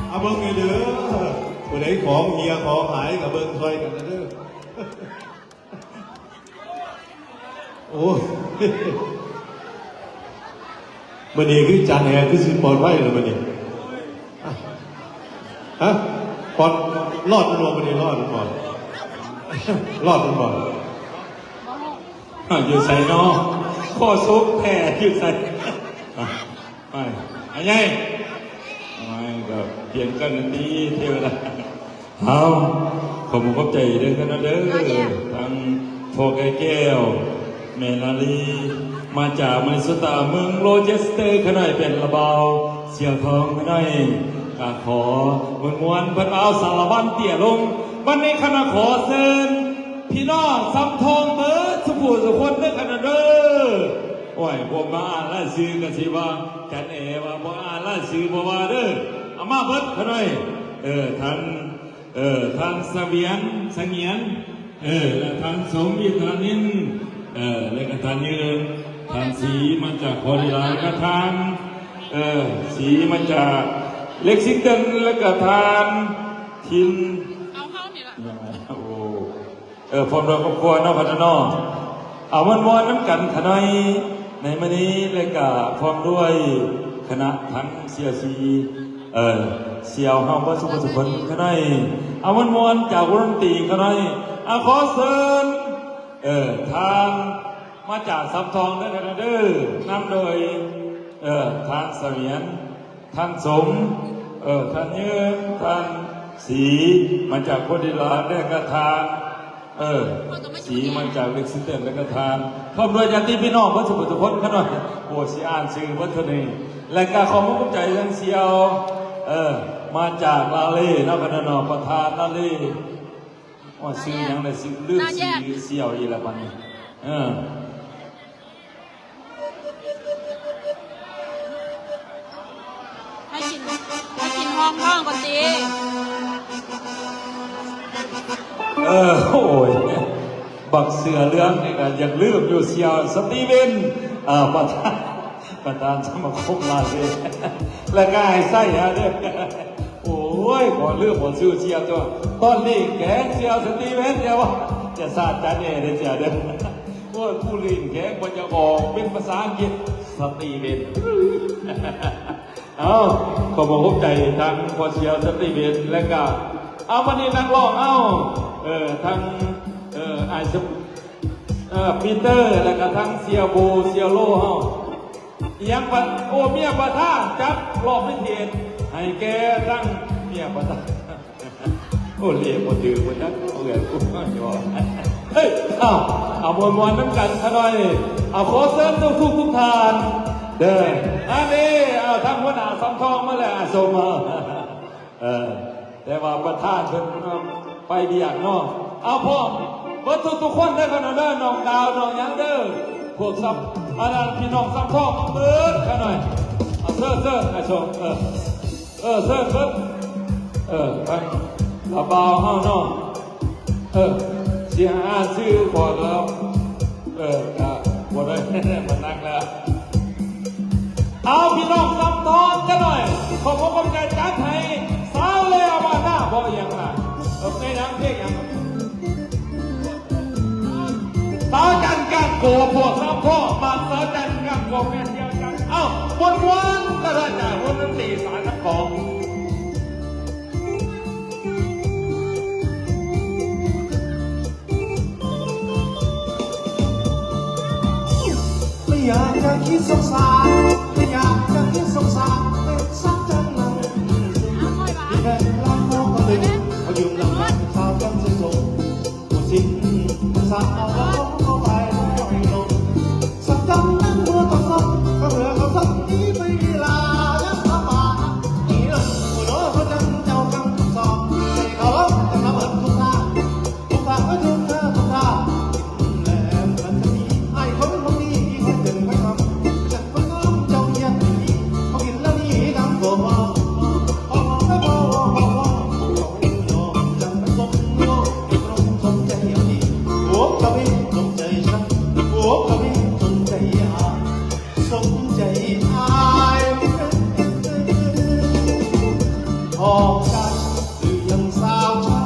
ເອົາເບິ່ງແດ່ເດີ ຜູ້ໃດຂອງເຫຍຂອງຫາຍກໍເບິ່ງຊ່ອຍກັນເດີ. ໂອ້ຍ ມື້ນີ້ຄືຈັດແຮງ ຄືຊິປອດໄພລະມື້ນີ້. ຮະ ປອດ ລອດແມ່ນບໍ່? ມື້ນີ້ລອດແມ່ນບໍ່? ລອດແມ່ນບໍ່? ຢູ່ໃສນໍ? ຂໍສົບແທ້ຢູ່ໃສ? ໄປ ອາໃຫຍ່ ໄປ ກໍພຽງກັນນັ້ນຕິ ເທວະດາ. ເອົາ ຂອບອົກຂອບໃຈເດີ ຂະນ້ອຍເດີ ທັງພໍ່ໄກ່ແກ້ວ ແມ່ນາລີ ມາຈາກມິນເນໂຊຕາ ເມືອງໂຣເຈສເຕີ ຂະນ້ອຍເປັນລະບ່າວ ສ່ຽວທອງ ຂະນ້ອຍ ກະຂໍມ່ວນໆ ເພິ່ນເອົາສາລະວັນເຕ້ຍລົງ. ບັດນີ້ຂະນ້ອຍຂໍເຊີນ ພີ່ນ້ອງສຳທອງເບິດສູ່ຜູ້ສູ່ຄົນເດີ ຂະນ້ອຍເດີ. ໂອ້ຍ ບໍ່ມາອ່ານລາຍຊື່ກະຊິວ່າ ຈັນແອວ່າບໍ່ອ່ານລາຍຊື່ບໍ່ວ່າເດີ ເອົາມາເບິດຂະນ້ອຍ. ເອີ ທ່ານ ເອີ ທ່ານສະຫວຽນ ສະຫງຽນ ເອີ ແລະ ທ່ານສົມ ອິນທະນິນ ເອີ ແລະກະທ່ານຍືນ ທ່ານສີມາຈາກຄອລເລດ ແລະກະທ່ານ ເອີ ສີມາຈາກເລັກຊິງຕັນ ແລະກະທ່ານ ທິນ ເອົາເຮົານີ້ລະ ໂອ້ ເອີ ພ້ອມດ້ວຍຄອບຄົວເນາະ ຂະນ້ອຍເນາະ. ເອົາມ່ວນໆນຳກັນຂະນ້ອຍໃນມື້ນີ້ ແລະກະພ້ອມດ້ວຍຄະນະທັງສີ່ສິບສີ່ ເອີ ສ່ຽວເຮົາເບິດສູ່ຜູ້ສູ່ຄົນຂະນ້ອຍ. ເອົາມ່ວນໆຈາກວົງດົນຕີຂະນ້ອຍ. ເອົາ ຂໍເຊີນ ເອີ ທ່ານມາຈາກສຳທອງເດີ ຂະນ້ອຍເດີ ນຳໂດຍ ເອີ ທ່ານສະຫວຽນ ທ່ານສົມ ເອີ ທ່ານຍືນ ທ່ານສີ ມາຈາກໂຄດດີລາ ແລະກະທ່ານ ເອີ ສີ ມາຈາກເລັກຊິງຕັນ ແລະກະທ່ານ ພ້ອມດ້ວຍຍາດຕິພີ່ນ້ອງເບິດສູ່ຜູ້ທຸກຄົນຂະນ້ອຍ. ໂອ້ ຊິອ່ານຊື່ເບິດເທົ່ານີ້ ແລະກະຂອບອົກຂອບໃຈທາງສ່ຽວ ເອີ ມາຈາກລາວເລເນາະ ຂະນ້ອຍເນາະ ປະທານລາວເລ. ໂອ້ ຊື່ຫຍັງລະ ຊື່ລືມຊື່ສ່ຽວອີກລະບັດນີ້ ເອີ. ໃຫ້ກິນ ໃຫ້ກິນຮອງທ້ອງກ່ອນຕິ. ເອີ ໂອ້ຍ ບັກເສືອເຫຼືອງນີ້ກໍຢາກລືມຢູ່ ສ່ຽວສະຕີເວັນ ເອີ ປະທານ ປະທານສະມາຄົມລາວເດ ແລະກໍໃຫ້ໃຊ້ຫາເດີ. ໂອ້ຍ ບໍ່ລືມບໍ່ຊື່ສ່ຽວຕົວະ ຕອນນີ້ແກງສ່ຽວສະຕີເວັນ ຢ່າວ່າ ຢ່າສາດຈັນແອເດີສ່ຽວເດີ. ໂອ້ຍ ຜູ້ຫຼິ້ນແຂງເພິ່ນຈະອອກເປັນພາສາອັງກິດ ສະຕີເວັນ. ເອົາ ຂໍຂອບໃຈທາງພໍ່ສ່ຽວສະຕີເວັນ ແລະກະ ເອົາ ບັດນີ້ນັກຮ້ອງເຮົາ ເອີ ທັງ ເອີ ອ້າຍສະ ເອີ ປີເຕີ ແລະກະທັງສ່ຽວໂບ ສ່ຽວໂລເຮົາ ອີຫຍັງປະ ໂອ້ ເມຍປະທານ ຈັດລອບພິເສດໃຫ້ແກ່ທັງເມຍປະທານ. ໂອ້ ເລກບໍ່ຖືກບໍ່ຈັກ ເອີ ກູເຫື່ອຍກູເຫື່ອຍ. ເອີຍ ເອົາ ເອົາມ່ວນໆນຳກັນຂະໜ້ອຍ. ເອົາ ຂໍເຊີນທຸກໆ ທຸກທ່ານເດີ. ອັນນີ້ ເອົາ ທາງຫົວໜ້າສຳທອງມາແລ້ວ ອາ ຊົມເອົາ. ເອີ ແຕ່ວ່າປະທານເພິ່ນໄປວຽກເນາະ. ເອົາ ພ້ອມເບິດທຸກໆຄົນເດີຂະໜ້ອຍເດີ ນ້ອງດາວ ນ້ອງຫຍັງເດີ ພວກສຳ ອັນນັ້ນ ພີ່ນ້ອງສຳທອງມາເບິດຂະໜ້ອຍ. ເອົາ ເຊີນ ເຊີນ ອາ ຊົມ ເອີ ເອີ ເຊີນເບິ່ງ ເອີ ທາງລາວບ່າວເຮົາເນາະ. ເອີ ຊິໃຫ້ອ່ານຊື່ຂອງລາວ ເອີ ກະບໍ່ໄດ້ມານັ່ງແລ້ວ. ເອົາ ພີ່ນ້ອງສຳທອງຈັກໜ້ອຍ ຂອບອົກຂອບໃຈຈັດໃຫ້ສາວເລວານາ ບໍ່ອີ່ຫຍັງນະ ເອີ ເພງຫຍັງ ເພງຫຍັງ? ສາວຈັນກາງໂກ ພວກສຳທອງ ມັກສາວຈັນກາງໂກ ແມ່ນດຽວກັນ. ເອົ້າ ມ່ວນໆ ກະໄດ້ຈ້າ ວົງດົນຕີສານນະຄອນ. ໄມ່ຢາກຈະຄິດສົງສານ ໄມ່ຢາກຈະຄິດສົງສານ ເປັນສັກຈັ່ງນັ້ນ ທີ່ແມ່ນລາວເຂົາກໍເປັນ ເຂົາຢືມລຳພັງສາວກັນເສຍສົງ ຜູ້ສິ້ນຜູ້ສາວເອົາເອົາເຂົ້າໄປລອຍລົງ ສັກຈັ່ງນັ້ນບໍ່ຕ້ອງສົງ ກໍເມື່ອເຂົາສົງນີ້ໄປເວລາ ແລ້ວເຂົາມານີ້ນະ ໂອ້ໂນ ເຂົາຈັ່ງເຈົ້າກັງສອງ ໃສ່ເຂົາລົງຈັງລະເບີດທຸກທ່ານ ທຸກທ່ານ ເອີຍ ທຸກທ່ານ ທຸກທ່ານ ກິນແລ້ວມັນຈະມີ ອ້າຍຄົນບໍ່ດີ ຂ້ອຍເປັນໄປນຳ ຈັກໄປນຳເຈົ້າເຮັດໃຫ້ດີ ເຂົາກິນແລ້ວນີ້ນຳຕົວມາ ເອົາໄປບໍ່ ເຂົາຍອມຈັງໄປສົມ ໂອ້ ສົມໃຈເອົາດີ ໂອ້ ກະເວສົມໃຈສັກ ໂອ້ ກະເວສົມໃຈອາຍ ສົມໃຈອ້າຍ ຂອບໃຈ ຫຼືຍັງສາວຊາ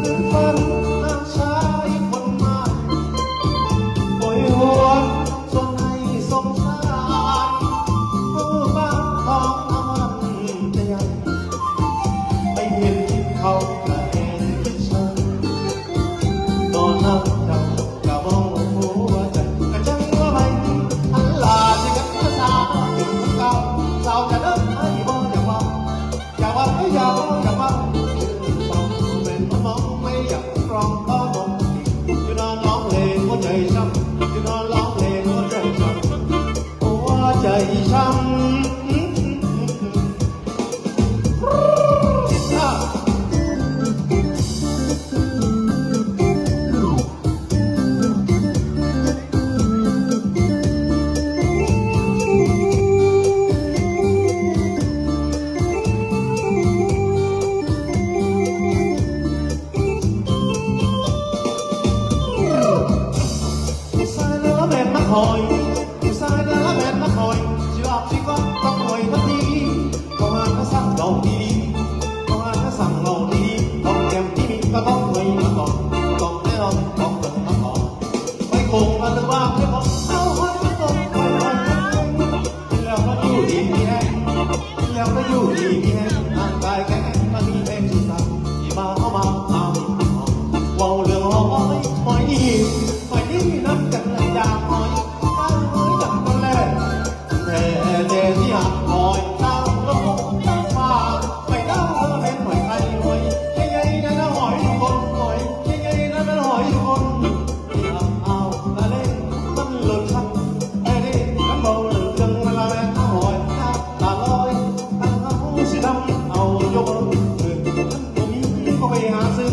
ຫຼືຝັນນາງຊາຍຄົນໃໝ່ ໂອຍຫວນ ສ່ວນໃຫ້ສົງສານ ຜູ້ປາກທອງອາວັນຈະຍັງ ໄປເຫັນເຂົາກະເຫັນຄືກັນ ນອນນຳເຈົ້າກະເວົ້າຫົວໃຈ ກະຈັ່ງວ່າໄປອັນລາຊິກັນສາວເປັນຄົນເກົ່າ ສາວຈະເດີນໄປບໍ່ຢາກເວົ້າ ຢາກເວົ້າ ເອີຍ ຢາກເວົ້າ ຢາກເວົ້າ ເປັນຄົນມອງໄປຢາກຮ້ອງຂໍມອງ ຢູ່ນອນຮ້ອງເພງຫົວໃຈຊ້ຳ ຢູ່ນອນຮ້ອງເພງຫົວໃຈຊ້ຳ ຫົວໃຈຊ້ຳ. ຜູ້ຊາຍລະແມ່ນມາຄອຍ ຜູ້ຊາຍລະແມ່ນມາຄອຍ ຊິລອບຊິກອບຕ້ອງຄອຍທັນທີ ເຂົາຫາກະສັ່ງເວົ້າດີໆ ເຂົາຫາກະສັ່ງເວົ້າດີໆ ຂອງແກ້ມທີ່ມີກະຕ້ອງຄອຍມາກ່ອນ ຕ້ອງແນ່ນອນຂອງເພິ່ນມາກ່ອນ ໄປໂກງມາເຖິງວ່າເພິ່ນບອກ ເອົາຫອຍມາຕົກ ຫອຍ ຫອຍ ກິນແລ້ວກໍຢູ່ດີມີແຮງ ກິນແລ້ວກໍຢູ່ດີມີແຮງ ຮ່າງກາຍແຂງແຮງ ມາມີແຮງສູ້ຊາ ທີ່ມາເຮົາມາ ມາມີເຮົາ ເວົ້າເລື່ອງຫອຍ ຫອຍນີ້ ຫອຍນີ້ນຳກັນລະຢ່າງຫອຍ ຫອຍນຳກັນແລ ແທ້ແຕ່ທີ່ຮັກຫອຍ ຕັ້ງໂລກຕັ້ງຟ້າ ໄປດາວລະແມ່ນຫອຍໄຂ່ຫອຍ ໃຫຍ່ໆນັ້ນລະຫອຍຢູ່ກົ້ນ ຫອຍໃຫຍ່ໆນັ້ນລະຫອຍຢູ່ກົ້ນ ທີ່ຮັກອ້າວລະເລ ມັນລົດທັນ ແທ້ເດ້ ຄັນເວົ້າເລື່ອງມັນລະແມ່ນຫອຍ ຕາລອຍ ທັງເຮົາຊິດຳເອົາຢູ່ບໍ່ ເອີ ຄັນບໍ່ມີກໍໄປຫາຊື້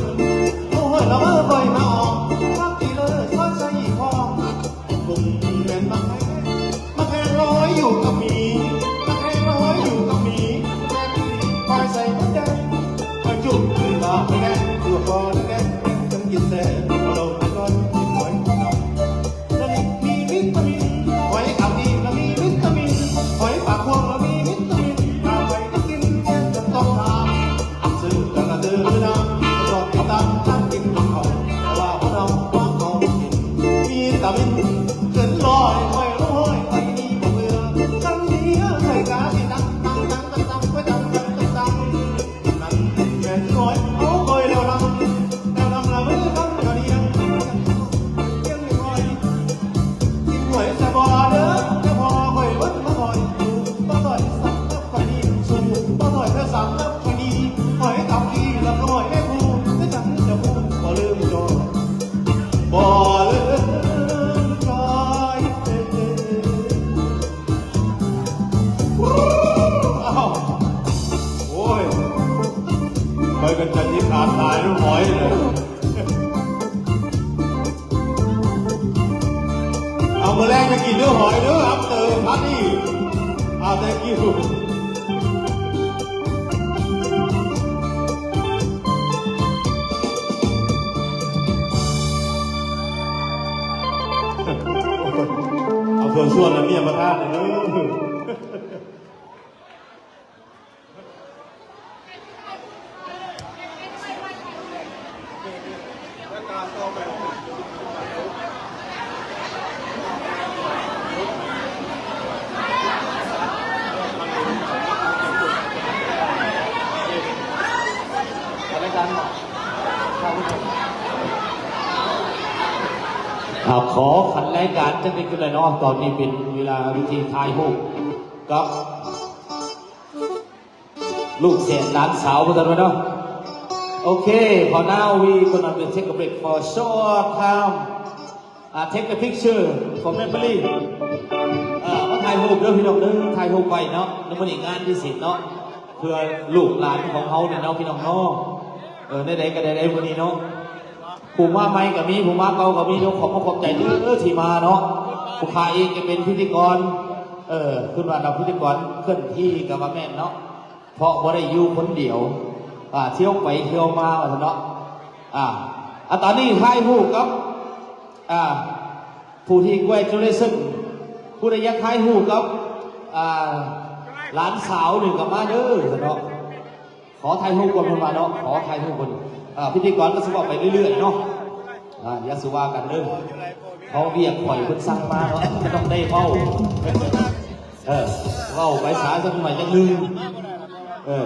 ເອົາຫອຍລະມາປ່ອຍມາອອກ ມັກອີ່ເລີຊອຍໃສ່ອີ່ຄອງ ກຸ້ງແມ່ນມັກແຮງ ມັກແຮງລອຍຢູ່ກັບໝີ ມັກແຮງລອຍຢູ່ກັບໝີ ແມ່ນອີ່ຫຼີຄອຍໃສ່ມົດແດງ ຄອຍຈຸບຂຶ້ນມາໄຟແດງ ຢູ່ຄອແດງໆ ຈັ່ງກິນແຊບ ບໍ່ລົງໄປກ່ອນກິນຫອຍ ລະມີວິຕາມິນ ຫອຍກາບນີ້ລະມີວິຕາມິນ ຫອຍປາກພວງລະມີວິຕາມິນ ຖ້າໃຜກໍກິນແມ່ນຈະຕ້ອງຖາມ ຊື້ລະກະເຕີນາ ຊອບຕິດຕາມການກິນຂອງເຂົາ ແຕ່ວ່າພວກເຮົາ ພວກເຮົາກິນວິຕາມິນ ຂຶ້ນລອຍ ຫອຍລົງຫອຍ ໄປດີບໍ່ເບື່ອ ຄັນເບື່ອ ໃສ່ກາຊິຕັກ ຕັກ ຕັກ ຕັກ ໄປຕັກ ຕັກ ຕັກ ຕັກ ນັ້ນແມ່ນຄືຫອຍ ເອົາກ້ອຍແລ້ວນຳ ແລ້ວນຳລະມືຄຳກະດຽງ ກຽງຫອຍ ກິນຫອຍແຊບບໍ່ລະເດີ ແຕ່ພໍຂ້ອຍເບິ່ງມາຫອຍ ບໍ່ສອຍສຳລັບຂ້ອຍນີ້ ສູ້ບໍ່ສອຍແທ້ສຳລັບຂ້ອຍນີ້ ຫອຍເຕົາຂີ້ລະກະຫອຍແມ່ຄູ ຄືຈັ່ງຈະຄູ ບໍ່ລືມຈໍ ເປັນກະຊິຂາດຕາຍນ້ຳຫອຍເລີຍ. ເອົາ ມື້ແລງຈະກິນເນື້ອຫອຍເດີ after party. ອ່າ thank you. ເອົາເຄື່ອງຊວນແລະເມຍປະທານເດີ. ອ່າ ຂໍຂັນລາຍການຈັກນິດໜ້ອຍເນາະ. ຕອນນີ້ເປັນເວລາພິທີຖ່າຍຮູບກັບ ລູກແສນຫຼານສາວ ວ່າຊັ້ນວ່າເນາະ. Okay, for now we gonna be take a break for a short time. Uh, take a picture for memory. ເອີ ມາຖ່າຍຮູບເດີພີ່ນ້ອງເດີ ຖ່າຍຮູບໄວ້ເນາະ ໃນມື້ນີ້ງານພິເສດເນາະ ເພື່ອລູກຫຼານຂອງເຮົານີ້ເນາະ ພີ່ນ້ອງເນາະ. ເອີ ໃດໆກໍໄດ້ ໃດມື້ນີ້ເນາະ ຜູ້ມາໃໝ່ກໍມີ ຜູ້ມາເກົ່າກໍມີເນາະ. ຂອບອົກຂອບໃຈເດີທີ່ມາເນາະ. ຜູ້ຂ້າເອງກໍເປັນພິທີກອນ ເອີ ຄືວ່າເນາະ ພິທີກອນເຄື່ອນທີ່ກໍວ່າແມ່ນເນາະ ເພາະບໍ່ໄດ້ຢູ່ຄົນດຽວ ອ່າ ທ່ຽວໄປທ່ຽວມາວ່າຊັ້ນເນາະ. ອ່າ ອ່າ ຕອນນີ້ຖ່າຍຮູບກັບ ອ່າ ຜູ້ທີ່ congratulation ຜູ້ໃດຢາກຖ່າຍຮູບກັບ ອ່າ ຫຼານສາວນີ້ກໍມາເດີຊັ້ນເນາະ. ຂໍຖ່າຍຮູບກ່ອນເພິ່ນວ່າເນາະ ຂໍຖ່າຍຮູບກ່ອນ. ອ່າ ພິທີກອນກໍຊິເວົ້າໄປເລື້ອຍໆເນາະ ອ່າ ຢ່າຊິວ່າກັນເດີ ເພາະວຽກຂ້ອຍເພິ່ນສັ່ງມາເນາະ ກໍຕ້ອງໄດ້ເວົ້າ. ເອີ ເວົ້າໄປສາຈັກໜ້ອຍຈັກໜຶ່ງ. ເອີ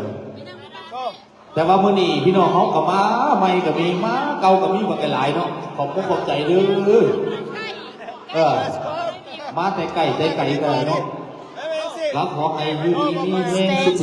ແຕ່ວ່າມື້ນີ້ພີ່ນ້ອງເຮົາກໍມາໃໝ່ກໍມີ ມາເກົ່າກໍມີບັກຫຼາຍເນາະ. ຂອບອົກຂອບໃຈເດີ ເອີ ມາແຕ່ໄກແຕ່ໄກກໍໄດ້ເນາະ. ກໍຂໍໃຫ້ຢູ່ດີມີແຮງສຸກ